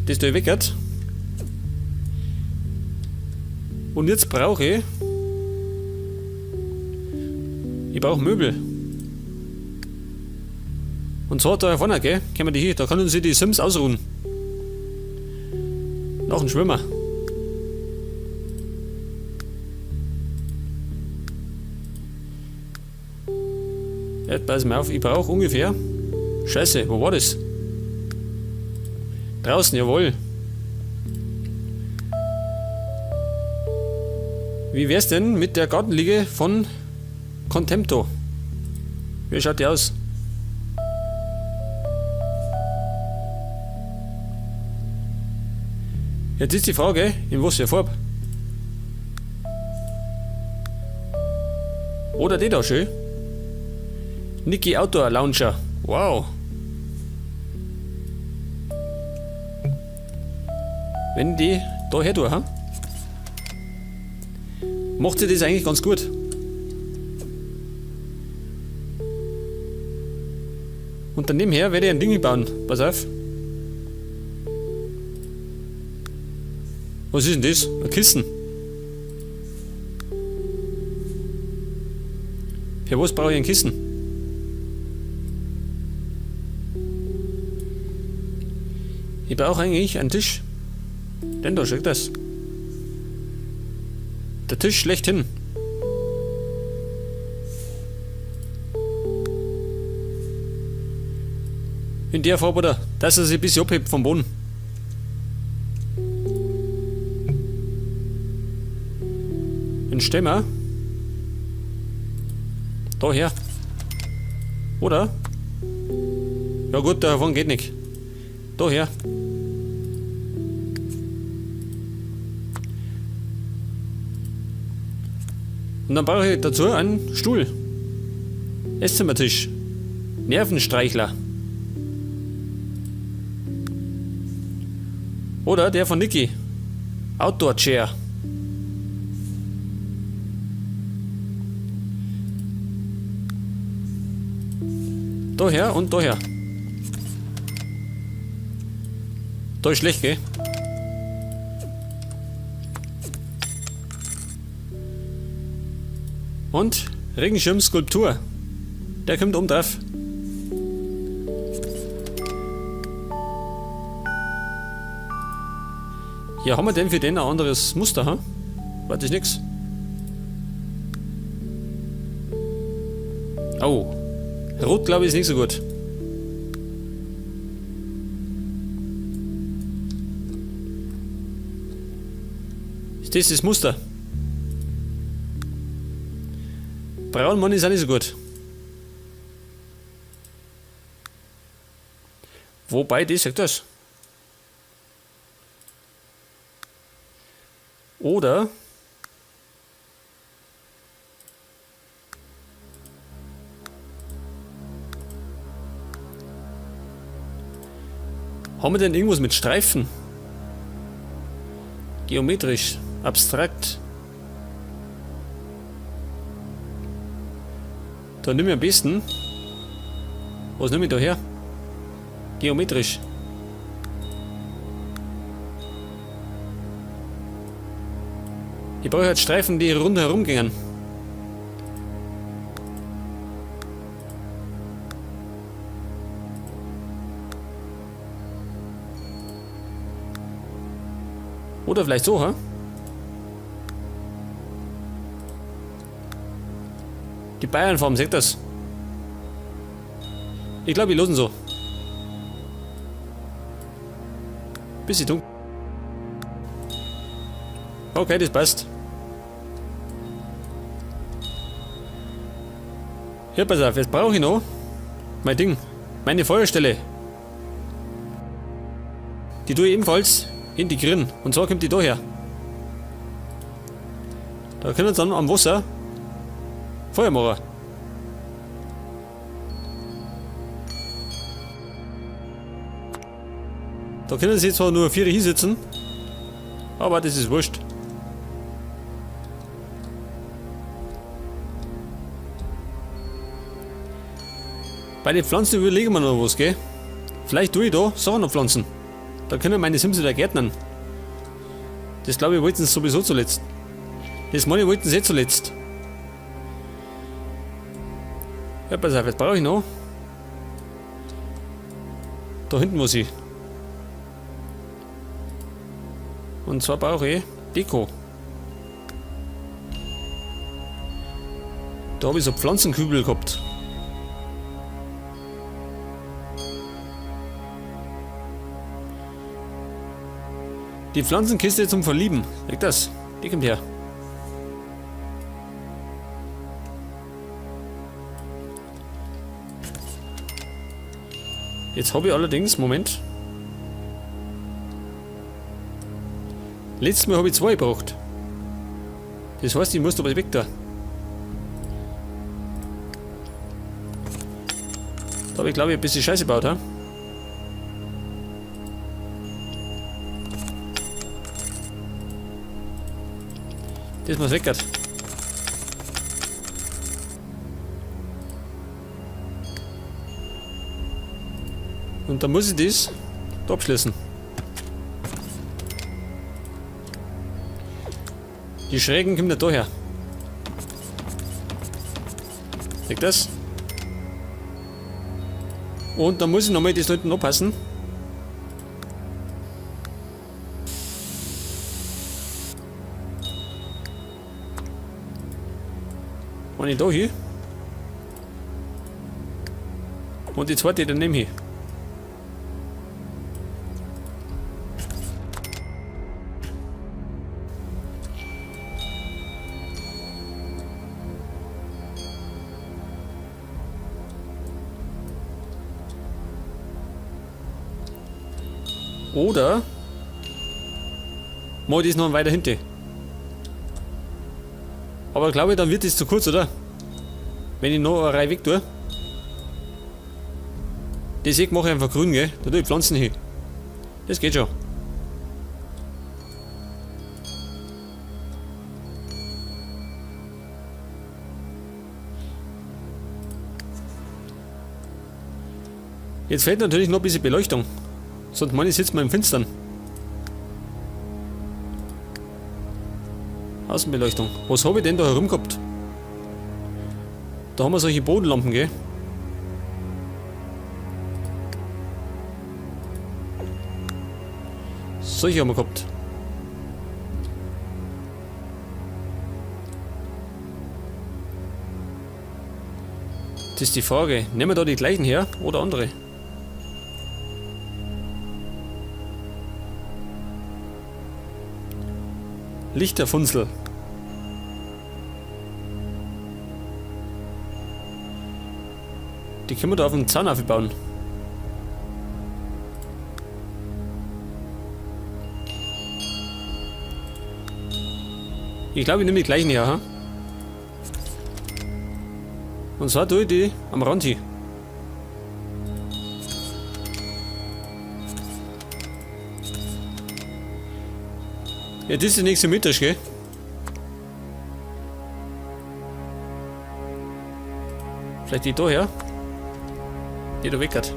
Das da weg. Und jetzt brauche ich... Ich brauche Möbel. Und zwar da vorne, gell? Können wir die hier, da können sich die Sims ausruhen. Noch ein Schwimmer. Jetzt pass mal auf, ich brauche ungefähr... Scheiße, wo war das? Draußen, jawohl. Wie wär's denn mit der Gartenliege von Contempto? Wie schaut die aus? Jetzt ist die Frage, in was für Farbe? Oder die da schön? Niki Outdoor Launcher. Wow. Wenn die da her tue, ha? Macht sie das eigentlich ganz gut. Und dann nebenher werde ich ein Ding bauen. Pass auf. Was ist denn das? Ein Kissen. Für was brauche ich ein Kissen? Ich brauche eigentlich einen Tisch. Denn da schickt das. Der Tisch schlechthin. In der Farbe, oder? Dass er sich ein bisschen abhebt vom Boden. Den Stämmer. Daher. Oder? Ja gut, davon geht nicht. Daher. Und dann brauche ich dazu einen Stuhl. Esszimmertisch. Nervenstreichler. Oder der von Niki. Outdoor Chair. Daher und daher. Da ist schlecht, gell? Und Regenschirm-Skulptur. Der kommt oben drauf. Ja, haben wir denn für den ein anderes Muster, ha? Warte, ist nix. Oh. Rot, glaube ich, ist nicht so gut. Ist das das Muster? Braun, Mann, ist auch nicht so gut. Wobei, das sagt das. Oder haben wir denn irgendwas mit Streifen? Geometrisch, abstrakt. Da nimm ich am besten. Was nehme ich da her? Geometrisch. Ich brauche halt Streifen, die rundherum gehen. Oder vielleicht so, hä? Die Bayernfarben, seht das? Ich glaube, ich lasse ihn so. Bisschen dunkel. Okay, das passt. Ja, pass auf, jetzt brauche ich noch mein Ding, meine Feuerstelle. Die tue ich ebenfalls integrieren. Und zwar kommt die da her. Da können wir dann am Wasser Feuer machen. Da können sie zwar nur 4 hinsetzen, aber das ist wurscht. Bei den Pflanzen überlegen wir noch was, gell? Vielleicht tue ich da Sachen noch pflanzen. Da können meine Sims wieder gärtnern. Das glaube ich wollten sie sowieso zuletzt. Das meine ich wollten sie eh zuletzt. Ja, pass auf, jetzt brauche ich noch. Da hinten muss ich. Und zwar brauche ich Deko. Da habe ich so Pflanzenkübel gehabt. Die Pflanzenkiste zum Verlieben. Leg das. Die kommt her. Jetzt habe ich allerdings, Moment. Letztes Mal habe ich zwei gebraucht. Das heißt, ich muss da was weg da. Da habe ich, glaube ich, ein bisschen Scheiße gebaut, ha? Das muss weg. Und dann muss ich das da abschließen. Die Schrägen kommen nicht daher. Seht das? Und dann muss ich nochmal das da hinten anpassen. Wenn ich da hin. Und die zweite dann nehme ich. Oder mach ich das noch weiter hinten. Aber glaube ich, dann wird das zu kurz, oder? Wenn ich noch eine Reihe weg tue. Das Eck mache ich einfach grün, gell? Da tue ich Pflanzen hin. Das geht schon. Jetzt fehlt natürlich noch ein bisschen Beleuchtung. Sonst meine ich, sitzt man im Finstern. Außenbeleuchtung. Was habe ich denn da herum gehabt? Da haben wir solche Bodenlampen, gell? Solche haben wir gehabt. Das ist die Frage. Nehmen wir da die gleichen her oder andere? Lichterfunzel. Die können wir da auf den Zaun aufbauen. Ich glaube, ich nehme die gleichen her. Ha? Und zwar tue ich die am Rand hier. Ja, das ist nicht symmetrisch, gell? Vielleicht die da her. Die da weg hat.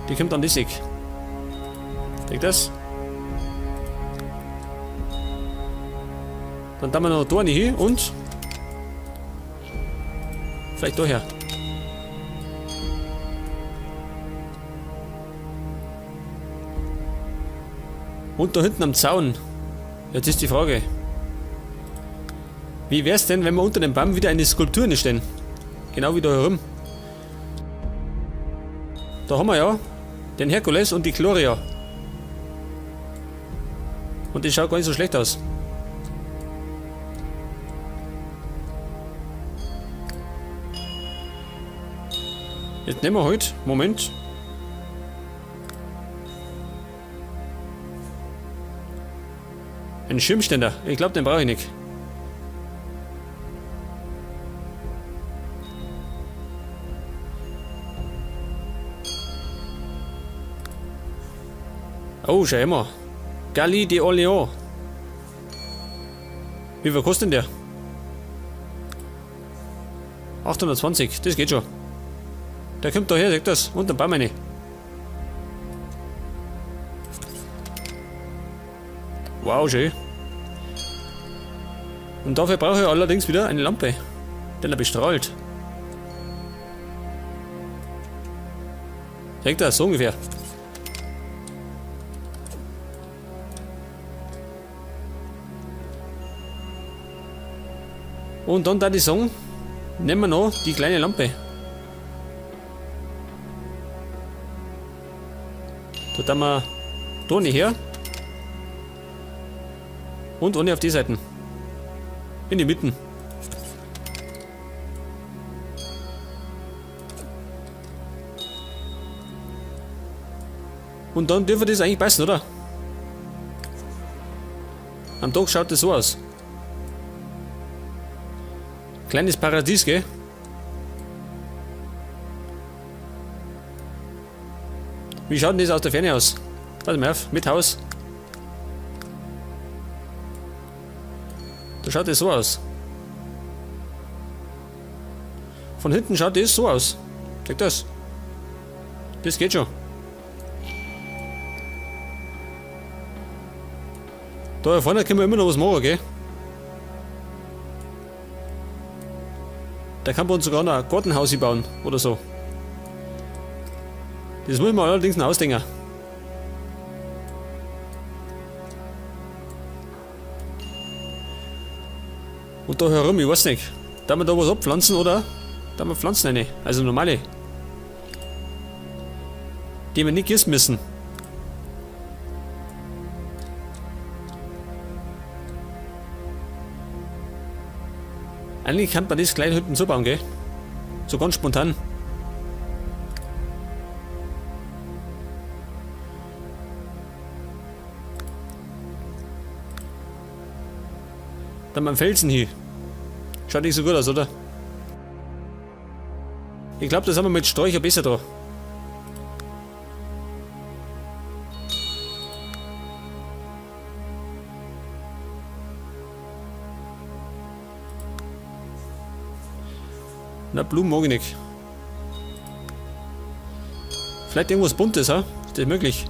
Die kommt an das Eck. Denk das? Dann tun wir noch da eine hin und vielleicht daher. Und da hinten am Zaun. Jetzt ist die Frage. Wie wär's denn, wenn wir unter dem Baum wieder eine Skulptur hinstellen? Genau wie da herum. Da haben wir ja den Herkules und die Gloria. Und die schaut gar nicht so schlecht aus. Jetzt nehmen wir heute, Moment. Einen Schirmständer. Ich glaub, den brauche ich nicht. Oh, schau mal. Galli de Orléans. Wie viel kostet denn der? 820, das geht schon. Der kommt da her, sagt das. Und dann bauen wir ihn. Wow, schön. Und dafür brauche ich allerdings wieder eine Lampe. Denn er bestrahlt. Seht das, so ungefähr. Und dann da die sagen, nehmen wir noch die kleine Lampe. Da tun wir da nicht her. Und ohne auf die Seiten. In die Mitten. Und dann dürfte das eigentlich passen, oder? Am Tag schaut das so aus. Kleines Paradies, gell? Wie schaut denn das aus der Ferne aus? Pass mal auf, mit Haus. Da schaut das so aus. Von hinten schaut das so aus. Seht das? Das geht schon. Da vorne können wir immer noch was machen, gell? Da kann man uns sogar noch ein Gartenhaus bauen oder so. Das muss man allerdings noch ausdenken. Und da herum, ich weiß nicht. Da wir da was abpflanzen oder? Da wir Pflanzen rein, also normale. Die wir nicht gießen müssen. Eigentlich kann man das gleich hinten so bauen, gell? So ganz spontan. Dann beim Felsen hier. Schaut nicht so gut aus, oder? Ich glaube, das haben wir mit Sträucher besser da. Na, Blumen mag ich nicht. Vielleicht irgendwas Buntes, ha? Ist das möglich?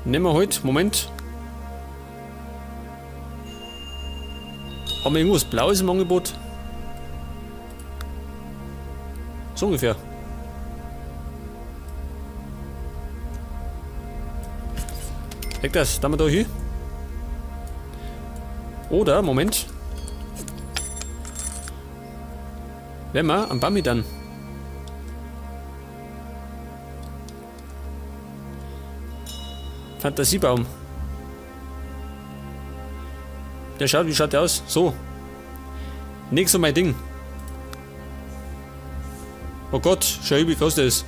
Nehmen wir heute, Moment. Haben wir irgendwas Blaues im Angebot? So ungefähr. Weg das, da haben wir da hier. Oder, Moment. Wenn wir am Bambi dann. Fantasiebaum. Der schaut, wie schaut der aus? So. Nix so mein Ding. Oh Gott, schau wie groß der ist.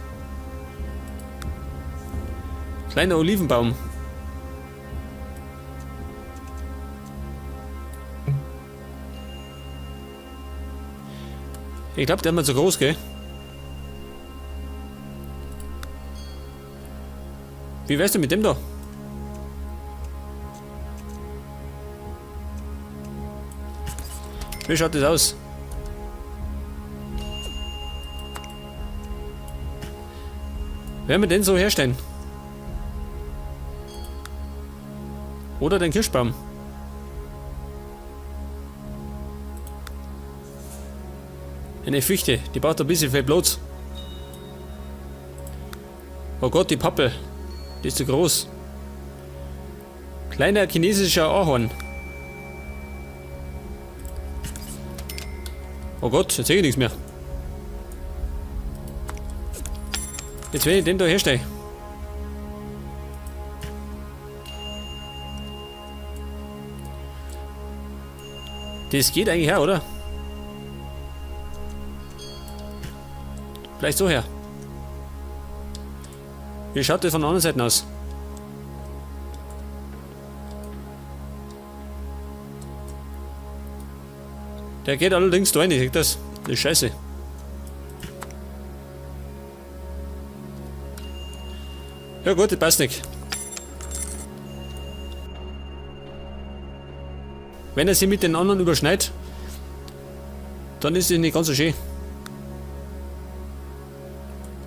Kleiner Olivenbaum. Ich glaube, der ist mir zu groß, gell? Wie wär's denn mit dem da? Wie schaut das aus? Werden wir den so herstellen? Oder den Kirschbaum? Eine Fichte, die braucht ein bisschen viel Platz. Oh Gott, die Pappel. Die ist zu groß. Kleiner chinesischer Ahorn. Oh Gott, jetzt sehe ich nichts mehr. Jetzt werde ich den da herstellen. Das geht eigentlich auch, oder? Vielleicht so her. Wie schaut das von der anderen Seite aus? Der geht allerdings da rein, ich das. Das ist scheiße. Ja gut, das passt nicht. Wenn er sich mit den anderen überschneidet, Dann ist es nicht ganz so schön.